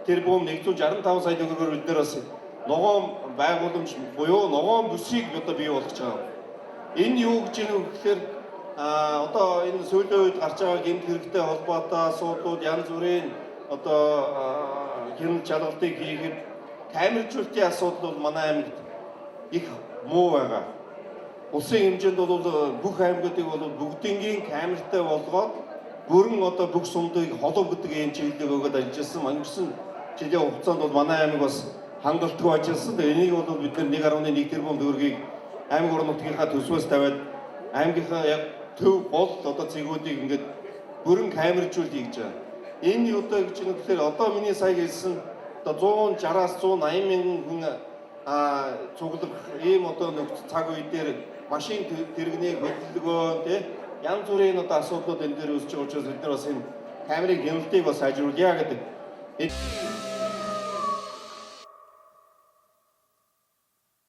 тэрбум 165 сая төгрөгөөр бид нэр бас ногоон байгууламж буюу ногоон бүсийг одоо бий болгож байгаа. Энэ юу гэж юм гэхээр одоо энэ сүүлийн үед гарч байгаа гэмт хэрэгтэй холбоотой асуудлууд, янз бүрийн одоо хяналт шалгалтыг хийхэд камержуултын асуудал бол манай аймагт их муу байгаа. Улсын хэмжээнд бол бүх аймагуудыг бол бүгдингийн камертай болгоод бүрэн одоо бүх сумдыг холов гэдэг ийм чиглэлийг өгөөд ажилласан. Өнгөрсөн жилийн хугацаанд бол манай аймаг бас хангалтгүй ажилласан. Тэгээ энийг бол бид нэр 1.1 тэрбум төгрөгийг аймаг орон нутгийнхаа төсвөөс тавиад аймгийнхаа яг төв гол одоо цэгүүдийг ингээд бүрэн камержуул хийж байгаа. Энэ юу даа гэж юм тэгэхээр одоо миний сая хэлсэн одоо 160-аас 180 мянган хүн цуглах ийм одоо нөхцөл цаг үе дээр машин тэрэгний хөдөлгөөн тий янз бүрийн одоо асуудлууд энэ дээр үүсэж байгаа учраас бид нар бас энэ камерын хяналтыг бас сайжруулъя гэдэг.